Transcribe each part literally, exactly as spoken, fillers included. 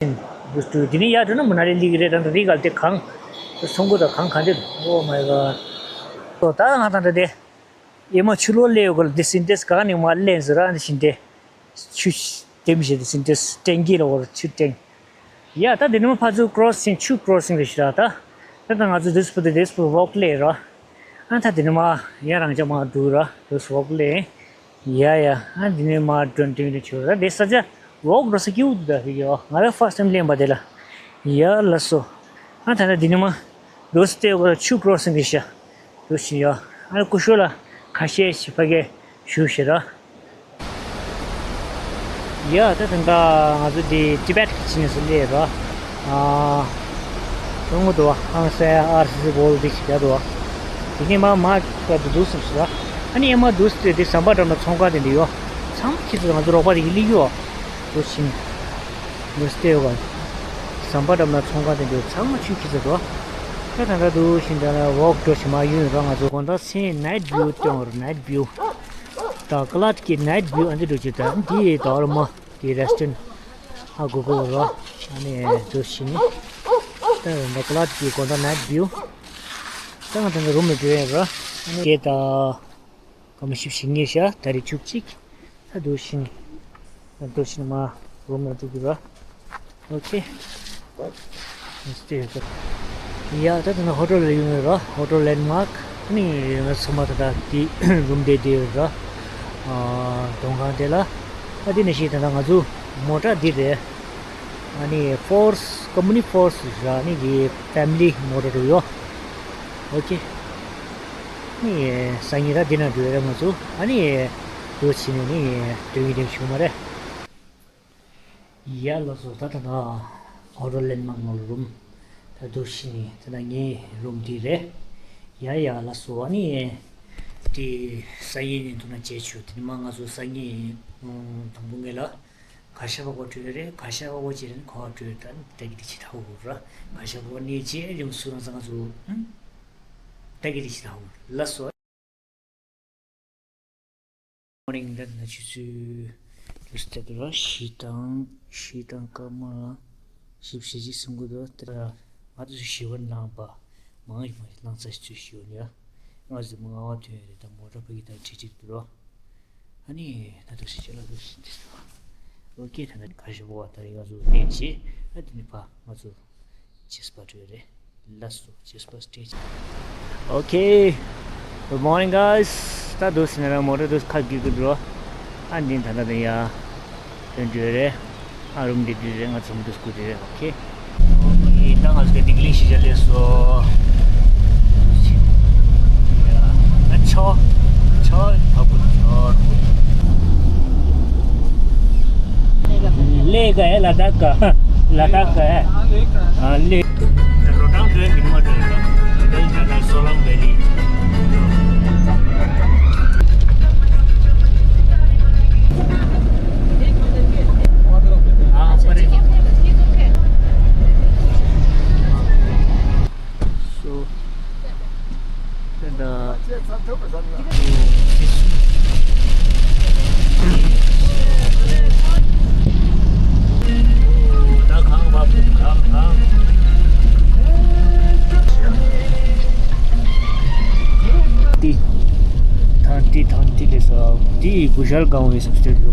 འདུག་འདུག་དེ་ནས་ཡར་འགྲོ་ན་མ་ན་ལི་སླེབས་ཀྱི་རེད། ད་ད་རི་ག་ལ་དེ་གངས་ཚོང་ཁང་དང་གངས་ག་འདྲ་འདུག Oh my god. ད་ང་ད་ད་དེ་ཨེ་མ་ཆུ་ལོག་སླེབས་ཡོད་ག་ལ། དེ་སིན་ཊེག་སི་ག་ནས་མར་སླེབས་ཟེར་ར། འདི་བཞིན་ཏེ་ཆུ་དེ་མི་ཤེས། དེ་སིན་ཊེག་སི་ཊེང་ཀི་ལ་འོར་ཆུ་ཊེང་། ཡ་ད་དེ་ནས་མར་ཕར་ཚུར་ཀོ་རོ་སིང་། ཆུ་ཀོ་རོ་སིང་རེད་ཤག་ར། ད་ད་ད་ང་ཚོ་དེ་སུ་པ་དེ་དེ་སུ་པ་ཝོག་སླེབས་ར། ཨ་ད་དེ་ནས་མར་ཡ་རང་ཅག་མར་འགྲོ་ར། དེ་སུ་ཝོག་སླེབས། ཡ་ཡ། ཨ་འདི་ནས་མར་འགྲོ་འགྲོ་འགྲོ་ཆོག་ར། དེ་ས་ཆ་ཝོག་འགྲོ་ས་སྐྱིད་པོ་འདུག་ད། ཡོ་ང་རང་ཕར་སི་ཊེམ་སླེབས་པ་དེ་ལ། ཡ་ལགས་སོ། ཨ་ད་ད་འདི་ནས་མར་འགྲོ་ས་དེ་ཆུ་ཀོ་རོ་སིང་རེད་ཤག་འགྲོ་བཞིན་ཡོད། ཨ་སྐུ་ཞབས་ལ་ཁ་ཤས་ཤིག་ཕ་གིར་བཞུགས་ཤག་ར། ཡ་ད་ད་ལྟ་ང་ཚོ་འདི་ཊི་བེཊ་གི་ཕྱི་ནས་སུ་སླེབས་ར། ཨ་གྲོང་ངོ་དུ་བ་ཧང་སའི་ཨར་སི་སི་བོལ་འདི་ཞིག་རྒྱག་འདུག་བ། དེ་ནས་མར་མར་ཀ་དུ་འདུག་སུ་ཞིག་ར། ཨ་ནི་ཨེ་མ་འདུག་སྟེ་དེ་ཟམ་པ་འགྲམ་ལ་ཚོང་ཁང་དེ་འདྲ་ཡོད། ཚང་མ་ཁྱེད་ཚོ་ང་ཚོ་རོགས་པ་དེ་གི་སླེབས་ཡོད། འགྲོ་བཞིན། མི་སྟེར་བ། ཟམ་པ་འགྲམ་ན་ཚོང་ཁང་དེ་འདྲའི་ཚང་མ་ཆུ་འཁྱིལ་ཚར་འདུག་ད་ད་ལྟ་འདུག་བཞིན་ད་ལ་ཝོག་འགྲོ་བཞིན་མར་ཡོང་རོགས། ང་ཚོ་དགོང་དག་མཚན་ནའིཊ་བིའུ་སྟོན་རོགས། ནའིཊ་བིའུ། ད་ཀ་ལཱད་ཀྱི་ནའིཊ་བིའུ་ཨ་འདི་འགྲོ་ཅིག་ད་འདི་ད་ར་མ་དེ་རེ་སི་ཊོ་རན་ཧ་གོ་གོ་རོགས། ཨ་ནི་འགྲོ་བཞིན་ནི། ད་ད་ཀ་ལཱད་ཀྱི་དགོང་དག་ནའིཊ་བིའུ། ད་ང་ད་ད་རུམ་ལ་འགྲོ་ཡིན་རོགས། ཨ་ནི་དེ་ད། སྐར་མ་བཞི་བཅུ་ཞེ་ལྔ་ཤག་ད་རེས་བཅུ་གཅིག་ད་འདུག་བཞིན། ད་འདུག་བཞིན་མར་རུམ་ལ་འགྲོ་གི་ར། ཨོ་ཁེ། ཡ་ད་ད་ནི་ཧོ་ཊེལ་ལ་ཡོང་ཡོད་ར། ཧོ་ཊེལ་ལེན་མཱག་ཨ་ནི་ང་ཚང་མ་ད་ད་དེ་རུམ་དེ་བསྡད་ཡོད་ར། གདོང་ཁང་དེ་ལ། ཨ་དེ་ནས་ཤིག་ད་ད་ང་ཚོ་མོ་ཊ་འདི་རེད། ཨ་ནི་ཕོར་སི་ཀམ་པ་ནི་ཕོར་སི་ར། ཨ་ནི་གི་ཕེ་མི་ལི་མོ་ཊ་རུ་ཡོད། ཨོ་ཁེ། ནི་སང་ཉིན་ར་འདི་ན་འགྲོ་ཡ་ར་ང་ཚོ། ཨ་ནི་འགྲོ་ཕྱིན་ནས་ནི་སྟོན་གྱི་དེ་བྱུང་མ་རེད། ཡ་ལགས་སོ། ད་ད་ད་ཧོ་ཊེལ་ལེན་མཱག་ནང་ལ་རུམ། ད་འདུག་བཞིན་ནི་ད་ད་ངའི་རུམ་འདི་རེད། ཡ་ཡ་ལགས་སོ། ཨ་ནི་དེ་སང་ཉིན་ནས་འདུག་ན་བྱས་ཆོག་དེ་ནི་མ་ང་ཚོ་སང་ཉིན་དང་པོ་ངེད་ལ། ག་ཤ་བ་བ་བྲོས་རེད། ག་ཤ་བ་བ་ཅེ་རེད། ག་བ་བྲོས་ད་ད་གི་དེ་ཅི་ཐ་བོ་ར། ག་ཤ་བ་བ་ནས་ཅེ་རིང་སུ་རང་ཚང་ཚོ་ད་གི་དེ་ཅི་ཐ་བོ་ལ་སོ། མོར་ནིང་ད་ན་ཆུ་ཚོད་ལུས་ཏེ་ར་བཞི་དང་བཞི་དང་སྐར་མ་བཞི་བཞི་གཅིག་སུམ་དགུ་དུ་དེ་ར་ང་ཚོ་ཞི་བ་ནང་པ་མང་ཡི་མ་ལང་ཚ་ཞིག་ཚོད་ཞི་བ་ནི་ང་ཚོ་མ་ང་བ་ཐོན་རེད། ད་མོ་ཊ་ཕ་གི་ད་ཁྲིད་ཁྲིད་དུ་རོ། ཨ་ནི་ད་དུ་ཞིག་ཅི་ལ་དུ་ཞིག་དེ་སོ། ཨོ་ཀེ། ད་ནི་ཁ་ཞིག་བོ་བ་ད་རི་ང་ཚོ་ལེན་བྱེད། ཨ་དེ་ནི་ཕ་ང་ཚོ་ཅེས་པ་བྲོས་རེད། ལ་སོ་ཅེས་པ་སྟེ། ཨོ་ཀེ། Good morning, guys. ད་དུ་སི་ན་ར་མོ་ཊ་དུ་ཁ་གི་གི་འགྲོ། ཨ་འདི་ད་ད་ད་ཡ། དོན་འགྲོ་རེད། ཨ་རུམ་འདི་འདི་རེད། ང་ཚོ་མི་འདུག་སྐུ་དེ་རེད། ཨོ་ཁེ། ད་ང་ཚོ་ག་ཏིག་ལིང་ཤི་ཅ་ལེ་སོ། ཨ་ཆོ། ཆོ་ཕ་བུ་ཆོ། ལེ་ག་ཨེ་ལ་དྭགས་ག་ལ་དྭགས་ག་ཨེ། ཨ་ལེ། རོ་ཏང་འདྲ་མིན་མ་འདྲ་ད་ད་ད་སོ་ལམ་བེ་ལི། ཨ་པ་རེ། སོ། དེ་འདྲ། ད་གང་བབ་གང་གང་། ཏི། ཐང་ཏི་ཐང་ཏི་ལེ་ས་ཏི་གུ་ཤལ་གང་བའི་སབ་སྟེ་ལོ།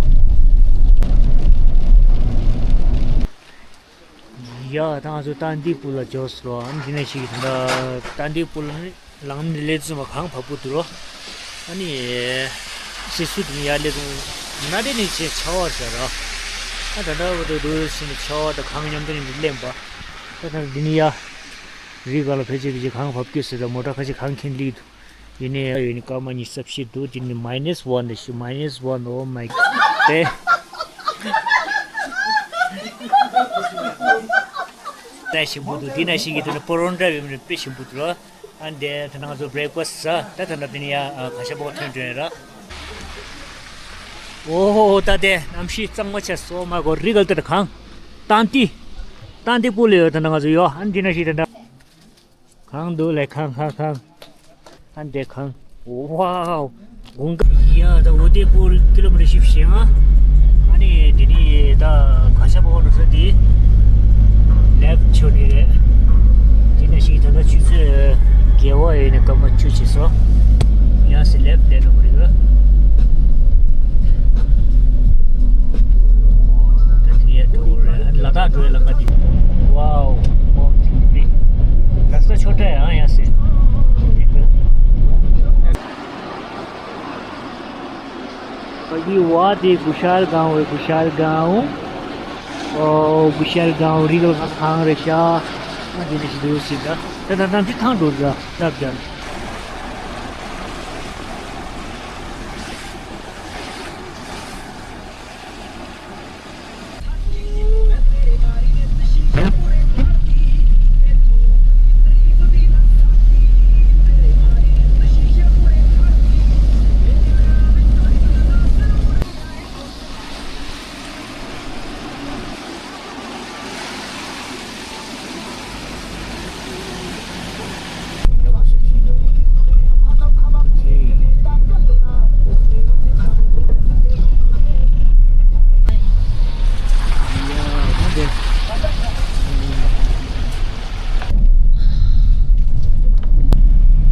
ཡ་ད་ང་ཚོ་ཏན་ཏི་པུ་ལ་འབྱོར་སོང་། ཨ་ནི་འདི་ནས་ཞིག་ད་ཏན་ཏི་པུ་ལ་ནི་ལང་ནི་ལེ་ཙུ་མ་གང་བབ་པོ་དུ་རོ། ཨ་ནི་ཤི་སུ་དུ་ནི་ཡ་ལེ་ཙུ་ན་དེ་ནི་ཆེ་ཆ་བ་ཤ་ར། ཨ་ད་ད་བོ་དུ་དུ་ཤི་ནི་ཆ་བ་ད་གང་མཉམ་དུ་ནི་ལེན་པ། ད་ད་འདི་ནི་ཡ་རི་ག་ལ་ཕེ་ཅེ་ཕེ་ཅེ་གང་བབ་ཀྱི་སི་ད་མོ་ཊ་ཁ་ཅིག་གང་ཁེན་ལི་དུ། ཡིན་ནའི་ཡོད་ནི་སྐར་མ་ཉི་ཤུ་རྩ་བཞི་འདུག་དེ་ནི་མའི་ནས་ཝན་རེད་ཤི། མའི་ནས་ཝན། ཨོ་མའི་གོཌ། དཔེ་ཞིམ་པོ་འདུག་དེ་ན་ཞིག་གི་དེ་ནི་པོ་རོན་ཊ་བེ་མི་དཔེ་ཞིམ་པོ་འདུག་ར། ཨ་འདས་ད་ང་ཚོ་བྷི་རེག་ཕ་སི་ཟ། ད་ད་ད་དེ་ནི་ཡ་ག་ཤ་པོ་ཐོན་ཐོན་ར། ཨོ་ཧོ་ཧོ། ད་དེ་གནམ་གཤིས་གཙང་མ་ཆགས་སོང་། མ་གོ་རི་གལ་ཏེ་ད་གང་ཏན་ཏི་ཏན་ཏི་པུ་ལེ་ཡོད། ད་ང་ཚོ་ཡོད། ཨ་འདི་ན་ཞིག་ད་ད། གང་འདུག་ལེ། གང་གང་གང་། ཨ་འདྲེ་གང་། ཝའོ། དགུན་ཁ། ཡ་ད་འོ་དེ་པུར་ཀི་ལོ་མི་ཊར་བཞི་བཅུ་ཞེ་ལྔ། ཨ་ནི་དེ་ནི་ད་ག་ཤ་པོ་འགྲོ་ས་དེ། ལམ་ཁ་འདི། Wow, Mount Taintree. रास्ता छोटा है, हाँ, यहाँ से। अभी वाह, दे कुशाल गांव है, कुशाल गांव। ओ, कुशाल गांव रिगल का खांग रे शा। हाँ, दे निश दो सीधा। ता, ता, ता, ती खांग डोर जा, जा, जा।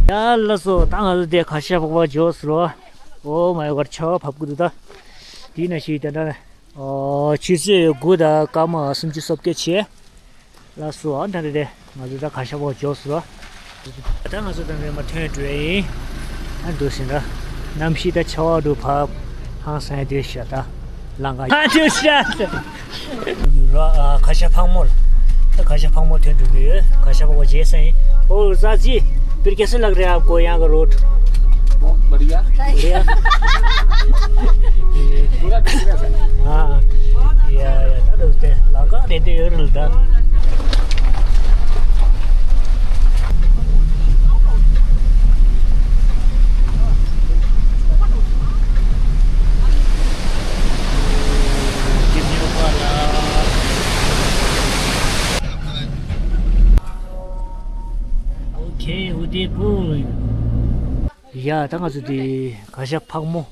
ཡ་ལགས་སོ། ད་ང་ཚོ་དེ་གར་ཞ་འཕགས་པ་འབྱོར་སོང་། ཨོ་མའི་གོཌ། ཆར་པ་བབས་ཀྱི་འདུག་ད་དེ་ནང་བཞིན་དེ་འདྲ། ཨོ། ཆུ་ཚོད་དགུ་དང་སྐར་མ་སུམ་ཅུ་སོ་བརྒྱད་བྱས། ལགས་སོ། ཨ་ད་རེད་དེ། ང་ཚོ་ད་གར་ཞ་འཕགས་པ་འབྱོར་སོང་། ད་ང་ཚོ་ད་རེད་མར་ཐོན་འགྲོ་ཡ་ཡིན། ཨ་འདུག་ཟིན་ད། གནམ་གཤིས་ད་ཆར་པ་འདུག་བབས། ཧང་སང་ཡ་དེ་ཤ་ད། ལང་ཀ་ཧ་ཅུ་ཤ། ར། ཨ། གར་ཞ་འཕགས་མོ་ལ། ད་གར་ཞ་འཕགས་མོ་ཐོན་འགྲོ་གི་ཡོད། གར་ཞ་འཕགས་པ་མཇལ་ས་ཡིན། ཨོ་ཟ་ཅི། फिर कैसे लग रहा है आपको यहाँ का रोड? बहुत बढ़िया। बढ़िया। पूरा बिजनेस है। हाँ। ཡ་ཡ། ད་འདུག་སྟེ་ལང་ཀ་རེད་དེ་ཡོད་རེད་ད། ཨོ་ཁེ། ཨུ་དེ་པུར། ཡ། ད་ང་ཚོ་དེ་གར་ཞ་འཕགས་མོ།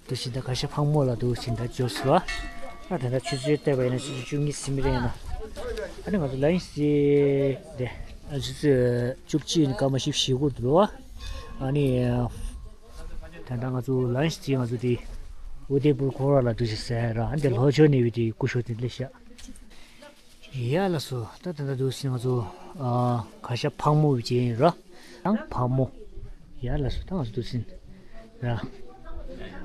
འདུག་ཟིན་ད་གར་ཞ་འཕགས་མོ་ལ་འདུག་ཟིན་ད་འབྱོར་སོང་། ཨ་ད་ད་ཆུ་ཚོད་བལྟས་པ་ཡིན་ན་ཆུ་ཚོད་བཅུ་གཉིས་ཟིན་པ་རེད་ཡིན་ན། ཨ་ནི་ང་ཚོ་ལན་ཆི་དེ། ཨ་ཆུ་ཚོད་བཅུ་གཅིག་ནས་སྐར་མ་བཞི་བཅུ་ཞེ་དགུ་འདུག་ཨ་ནི་ད་ད་ང་ཚོ་ལན་ཆི་དེ་ང་ཚོ་དེ་ཨུ་དེ་པུར་ཁོ་ར་ལ་འདུག་ཟིན་ཟེར་ར། ཨ་འདི་ལྷོ་ཕྱོགས་ནས་བི་དེ་སྐུ་ཞབས་དེ་སླེབས་ཤག་ཡ་ལགས་སོ། ད་ད་ད་འདུག་ཟིན་ང་ཚོ་ཨ་གར་ཞ་འཕགས་མོ་བི་ཅན་ར། ཡང་འཕགས་མོ། ཡ་ལགས་སོ། ད་ང་ཚོ་འདུག་ཟིན་ར།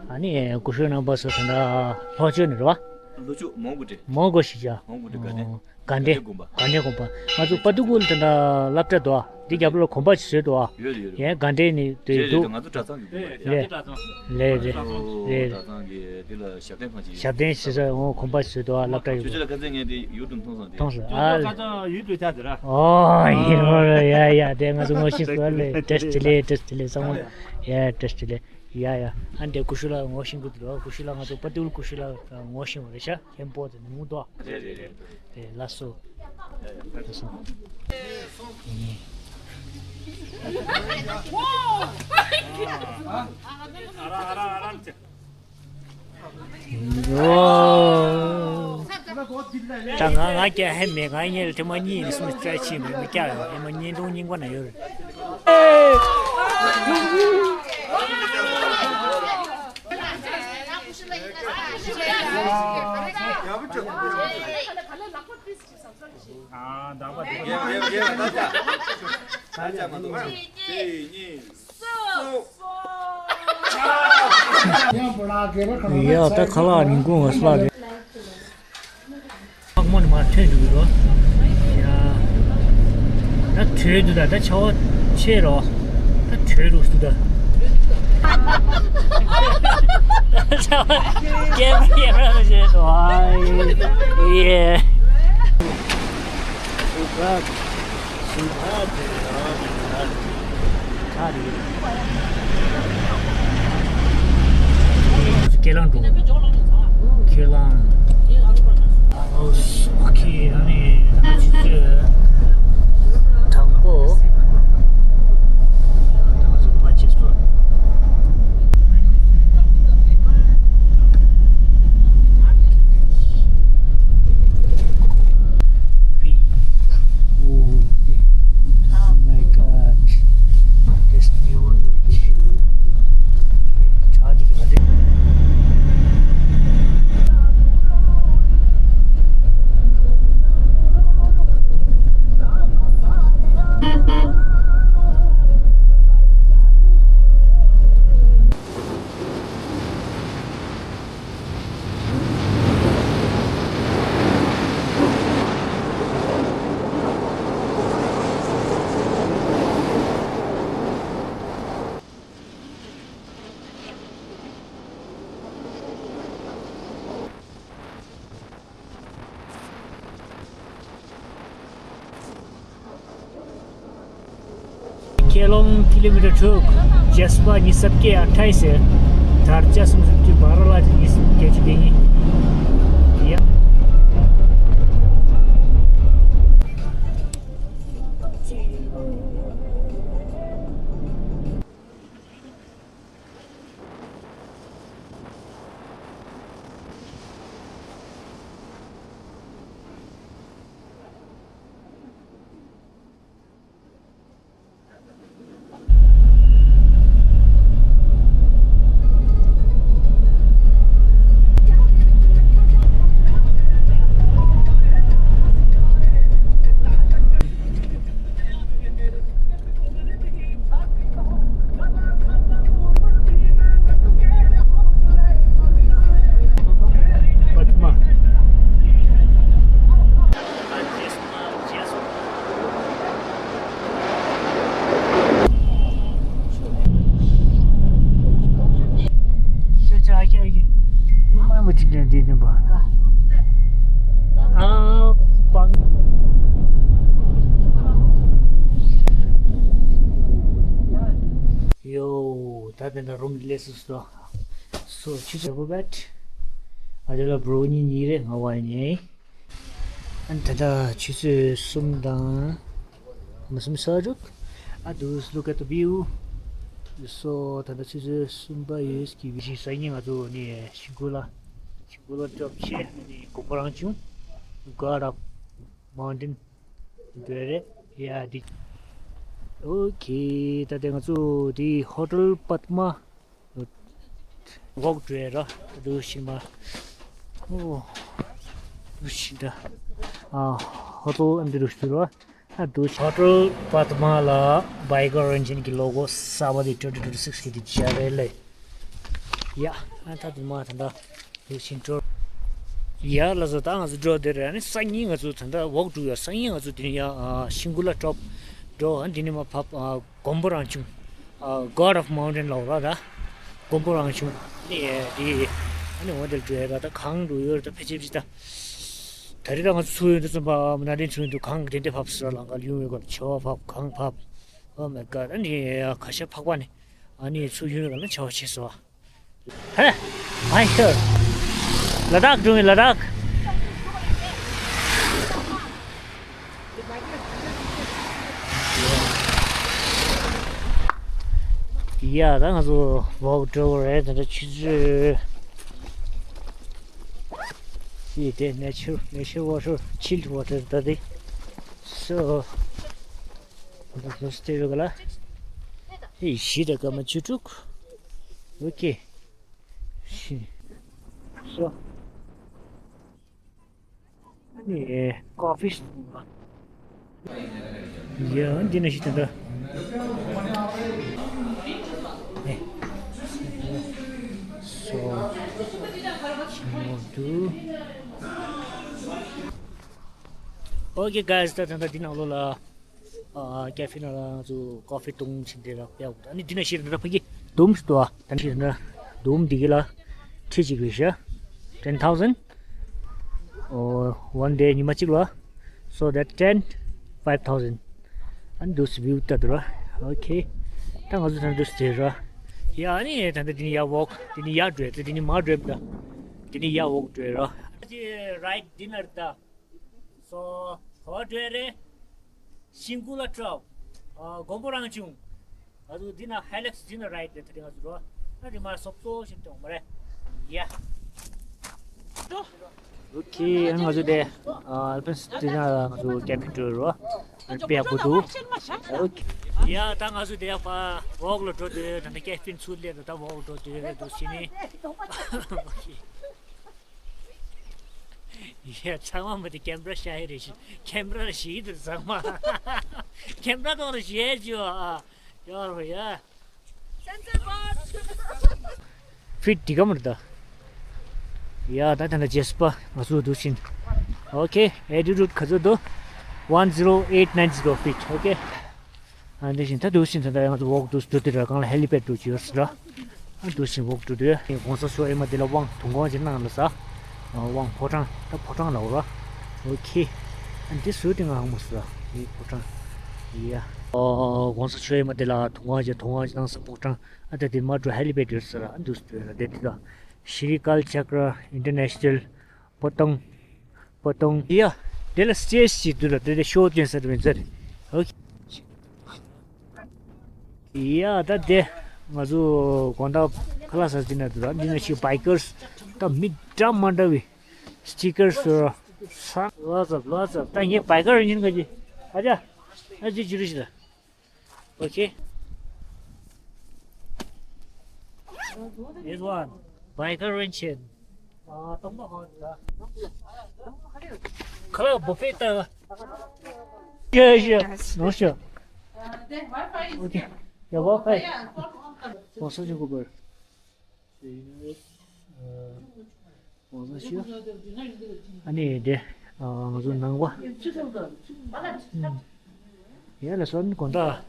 ཨ་ནི་སྐུ་ཞབས་རྣམ་པ་ཚོ་ད་ལྷོ་ཕྱོགས་ནས་རེད་པ། ལྷོ་ཕྱོགས་མོན་གྷོ་འདྲེ། མོན་གྷོ་ཞིག་ཡ། མོན་གྷོ་འདྲེ་དགའ་ལྡན། དགའ་ལྡན། དགའ་ལྡན་དགོན་པ། དགའ་ལྡན་དགོན་པ། ང་ཚོ་པ་ཏི་ཀུ་ལ་ད་ལྟ་སློབ་གྲྭ་འདུག་ཨ། འདི་རྒྱབ་ལོགས་ལ་དགོན་པ་ཞིག་བཟོས་འདུག་ཨ། ཡོད་རེད། ཡོད་རེད། ཡ་དགའ་ལྡན་ནས་དེ་རེད། འདུག་ང་ཚོ་གྲྭ་ཚང་གི་དགོན་པ་རེད། ལས་རེད། ལས་རེད། ལས་རེད། གྲྭ་ཚང་གི་འདི་ལ་ཞབས་བརྟན་ཁང་ཞིག་ཞབས་བརྟན་ཞིག་བཟོས། འོ་དགོན་པ་ཞིག་བཟོས་འདུག་ཨ། སློབ་གྲྭ་ཡོད། ཁྱོད་ཚོ་ལ་ཁ་སང་ངས་འདི་ཡུ་ཊུབ་མཐོང་སོང་། མཐོང་སོང་ཨ། ཁྱོད་ཚོ་ཁ་སང་ཡུ་ཊུབ་ཆགས་ཟེར་ར། ཨོ་ཡིན་རོ་རོ། ཡ་ཡ། དེ་ང་ཚོ་ངོ་ཤེས་སོང་ལེ། བཀྲ་ཤིས་བདེ་ལེགས། བཀྲ་ཤིས་བདེ་ལེགས་ཚང་མ། ཡ་བཀྲ་ཤིས་བདེ་ལེགས། ཡ་ཡ། ཨ་འདྲེ་སྐུ་ཞབས་ལགས་ངོ་ཤེས་ཀྱི་འདུག་སྐུ་ཞབས་ལགས། ང་ཚོ་པ་ཏི་ཀུ་ལ་སྐུ་ཞབས་ལགས་ངོ་ཤེས་པ་རེད་ཤག་མཁན་པོ་དེ་ནི་མུ་ཏོ། རེད་རེད་རེད། རེད། ལགས་སོ། ལགས་སོ། ཨ་ར་ཨ་ར་ཨ་ར། ད་ང་ང་རྒྱ་ཧེ་མེད། ང་གཉིས་ལ་ཐེངས་མ་གཉིས་ནས་གསུམ་རྩ་ཆེ་མེད་མི་རྒྱ་ཡོད། ཧེ་མ་བརྙན་ཐུང་རྙིང་པ་ན་ཡོད་རེད། ཡ་ད་ཁ་ལག་ཉིན་གུང་ང་སླ་རེད། འཕགས་མོ་ནས་མར་ཐོན་འགྲོ་གི་རོ། ཡ། ད་དྲོས་འདུག་ད་ད་ཆར་པ་ཆེ་རོ། ད་དྲོས་རུ་སུ་ད། ཆར་པ་སྐྱེལ་སྐྱེལ་ར་བྱེད་དོ། ཨ་ཡེ། སུ་ག་སུ་ག་དེ་ར་ད་རེད། ཁས་བླངས་འགྲོ། ཁས་བླངས། ཨོ་ཁེ། ཨ་ནི་ཆུ་ཚོད་དང་པོ། ད་ང་ཚོ་མ་བྱེད་སོ། Oh my God. This new one. Okay, charge it. ཀེ་ལོང་ཀི་ལོ་མི་ཊར་དྲུག་བརྒྱ་པ་ཉི་ཤུ་རྩ་བརྒྱད་ཨ་ཐའི་ཟེར། དར་ཆ་སུམ་ཅུ་སོ་བརྒྱད་བར་ལ་ཉི་ཤུ་བརྒྱད་ཅུ་དེ་ཉིད། ཡ། ཡོ། ད་དེ་འདྲ་རུམ་ལས་སུ་སོ། སོ་ཆུ་ཚོད་བུ་བེད། ཨ་དེ་ལ་བུ་རོ་གཉིས་གཉིས་རེད། ང་བ་ཡིན། ཨ་ནི་ད་ལྟ་ཆུ་ཚོད་གསུམ་དང་། མ་གསུམ་ས་དྲུག་ཨ་དུ་look at the view. སོ་ད་ལྟ་ཆུ་ཚོད་གསུམ་པ་ཡོད་ཀྱི་བི་ཤི་སང་ཉིན་ང་ཚོ་ནི་ཤིང་ཀུ་ལ་ཤིང་ཀུ་ལ་ཊོབ་བྱས། ཨ་ནི་དགོན་པ་རང་བྱུང་God of Mountain འདྲ་རེད་ཡ་འདི། ཨོ་ཁེ། ད་ལྟ་ང་ཚོ་འདི་ཧོ་ཊེལ་པདྨ་ཝོག་འགྲོ་ཡ་ར། འདུག་ཤིང་མ། ཨོ། འདུག་ཤིང་ད། ཨ། ཧོ་ཊེལ་ཨ་འདི་རུ་ཤུ་ར། ཨ་འདུག་ཤིང་། ཧོ་ཊེལ་པདྨ་ལ་བྷའི་གར་རེན་ཇི་གི་ལོ་གོ་གསར་པ་དེ་ཊུ་ཝེན་ཊི་ཊུ་ཊི་སིག་གི་དེ་སྦྱར་རེད་ལེ། ཡ། ཨ་ད་དེ་མ་ད་ད། འདུག་ཤིང་འགྲོ། ཡ་ལ་བཟོ་ད་ང་ཚོ་འགྲོ་དེ་རེད། ཨ་ནི་སང་ཉིན་ང་ཚོ་ད་ལྟ་ཝོག་འགྲོ་ཡ། སང་ཉིན་ང་ཚོ་དེ་ནི་ཡ་ཤིང་ཀུ་ལ་ཊོབ་འགྲོ། ཨ་འདི་ནི་མ་ཕབ། ཨ། མགོན་པོ་རང་བྱུང་། ཨ། God of Mountain ལབ་ར་ད། མགོན་པོ་རང་བྱུང་། ནི་དེ། ཨ་ནི་འོ་དེར་འགྲོ་ཡ་ར་ད། གང་འགྲོ་ཡོད་ར་ད། ཕལ་ཆེར་ཅི་ད། ད་རེས་ད་ང་ཚོ་ཚུར་ཡོང་དུས་ཙམ་པ་ཨ་མ་ན་དེ་ཚུར་ཡོང་དུས་གངས་དེ་འདྲ་བབས་སོང་ར། ལམ་ཁ་ལ་ཡོང་ཡོད་ག་ལ་ཆར་པ་བབས། གངས་བབས། Oh my God. ཨ་ནི་ཁ་ཤས་ཕག་པ་ནི་ཨ་ནི་ཚུར་ཡོང་ཡོད་ག་ལ་ཆར་པ་ཆེ་སོང་། ཧེ། མ་ཤོར། ལ་དྭགས་འགྲོ་ངེས་ལ་དྭགས། ཡ་ད་ང་ཚོ་ཝོག་འགྲོ་གི་རེད། ད་ལྟ་ཆུ་ཚོད། ཡི་དེ་ནེ་ཆར་ནེ་ཆར་ཝ་ཊར་ཆིལ་ཝ་ཊར་ད་དེ། སོ། ད་ལྟ་སྟེ་རུ་ག་ལ། ཨེ་བཞི་དང་སྐར་མ་བཅུ་དྲུག་ཨོ་ཁེ། བཞི། སོ། ཨ་ནི་ཀོ་ཕི། ཡ་འདི་ན་ཞིག་ད་ལྟ། ཨེ། སོ། ཆི་མོ་དུ། Okay guys, ད་ད་ད་འདི་ནང་ལོགས་ལ། ཨ། ཀེ་ཕེ་ནང་ལ་ང་ཚོ་ཀོ་ཕི་བཏུང་ཕྱིན་དེ་ར་ཡག་པོ་འདུག་ཨ་ནི་འདི་ན་ཤེས་ར་ཕ་གི་འདུམ་ཞིག་འདུག་ཨ་ད་ནི་ཤེས་ར་འདུམ་འདི་གི་ལ་ཁྲི་གཅིག་རེད་ཤག ten thousand one day ཉི་མ་གཅིག་ལ། So that ten, five thousand. ཨ་ནི་འདུག་སེ་བིའུ་ལྟ་འདུག་ར། Okay. ད་ང་ཚོ་ད་འདུག་སེ་ར། ཡ་ཨ་ནི་ད་ལྟ་འདི་ནི་ཡར་ཝོག་འདི་ནི་ཡར་འགྲོ་ཡ། འདི་ནི་མར་འགྲོ་ཡ། འདི་ནི་ཡར་ཝོག་འགྲོ་ཡ་ར། ཨ་ཅེ་རའིཌ་འདི་ན་རེད་ད། སོ། ག་པར་འགྲོ་ཡ་རེད། ཤིང་ཀུ་ལ་ཊོབ། ཨ། མགོན་པོ་རང་བྱུང་། ང་ཚོ་འདི་ན་ཧའི་ལེགས་འདི་ན་རའིཌ་རེད། ད་དེ་ང་ཚོ་འགྲོ། ཨ་རི་མ་སོབ་སོ་ཞིག་ཏོང་མ་རེད། ཡ། ཨོ་ཁེ། ཨ་ང་ཚོ་དེ་ཨ་ཨལ་པིན་འདི་ན་ང་ཚོ་ཀེམ་པིང་འགྲོ་རོ། ཨ་དཔེ་ཡག་པོ་འདུག་ཨོ་ཁེ། ཡ་ད་ང་ཚོ་དེ་ཡག་པ་ཝོག་ལ་འགྲོ་དུས་ད་ནི་ཀེམ་པིང་ཚུར་སླེབས་ད་ད་ཝོག་འགྲོ་དུས་རེད་འདུག་ཕྱི་ནི། ཡ་ཚང་མ་མི་དེ་ཀེམ་ར་ཤ་ཡི་རེད་ཤི། ཀེམ་ར་ལ་ཤི་དེ་ཚང་མ། ཀེམ་ར་ཐོག་ལ་ཤི་ཅི་བ་ཨ། ཡོ་རོ་ཡ། ཕིཊ་འདི་ག་མར་ད། ཡ་ད་ད་ན་ཇེ་སི་པ་ང་ཚོ་འདུག་ཕྱིན། Okay, altitude ག་ཚོད་འདུག one zero eight nine zero feet. Okay. ཨ་འདི་བཞིན་ད་འདུག་ཕྱིན་ད་ད་ཡང་ང་ཚོ་ཝོག་འདུག་འགྲོ་དུས་ར་གང་ལ་ཧེ་ལི་པེཌ་འདུག་ཅི་ཡོད་ཟེར་ར། ཨ་འདུག་ཕྱིན་ཝོག་འགྲོ་དུས་གོང་ས་ཤོ་ཨེ་མ་འདི་ལ་དབང་དུང་གོང་ཅིག་གནང་ལ་ས། དབང་ཕོ་བྲང་ད་ཕོ་བྲང་ལ་འོ་ར། ཨོ་ཁེ། ཨ་འདི་སུ་དེ་ང་ཧང་མོ་ཟེར་ར་འདི་ཕོ་བྲང་། ཡ། ཨོ། གོང་ས་མཆོག་ཡིན་མ་དེ་ལ་དུང་དཀར་བྱས། དུང་དཀར་བྱས་ནང་ས་ཕོ་བྲང་། ཨ་ད་དེ་མར་འགྲོ། ཧེ་ལི་པེ་ཌི་ཡོད་ས་ར། ཨ་འདུག་སེ་འགྲོ་ཡ་ལ། དེ་དེ་ལ་ཤྲི་ཀལ་ཅཀྲ་ཨིན་ཊར་ནེ་ཤ་ནལ་པོ་ཏོང་པོ་ཏོང་། ཡ། དེ་ལ་སི་ཊེ་ཇི་ཅིག་འདུག་ལ། དེ་དེ་ཤོ་སྟོན་ས་དེ་མིན་ཚར། ཨོ་ཁེ། ཡ་ད་དེ་ང་ཚོ་དགོང་དག་ཁ་ལག་ཟ་ཟིན་ན་འདུག་ལ། འདི་ན་ཞིག་བྷའི་ཀར་སི་ད་མི་འདྲ་མ་འདྲ་བའི་སི་ཊི་ཀར་སི་ས། Lots of, lots of. ད་ངས་བྷའི་ཀར་ཡིན་ག་ཅི། ཨ་ཅག་ཨ་ཅག་ཅི་རེད་ཤི་ད། Okay. This one, biker ranching. Hello, buffet. Yeah, yeah. No, sure. Okay. Yeah, Wi-Fi. What's your Uber? གོང་ས་མཆོག་ཨ་ནི་དེ། ཨ། ང་ཚོ་ནང་པ། ཡ་ལ་སོན་དགོང་དག་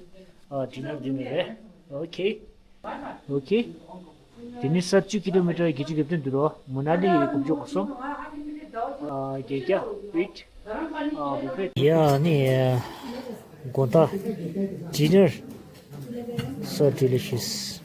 ཨ། ཌི་ནར་འདི་ནས་རེད། ཨོ་ཁེ། ཨོ་ཁེ། དེ་ནི་ས་བཅུ་ཀི་ལོ་མི་ཊར་བརྒྱད་ཅུ་གྱ་བདུན་འདུག་རོ། མ་ན་ལི་ཡི་དགུ་བཅུ་གོ་གསུམ། ཨ། བརྒྱད་བརྒྱ་ཕིཊ། ཨ། བུ་ཕེ། ཡ་ནི་དགོང་དག་ཌི་ནར་so delicious.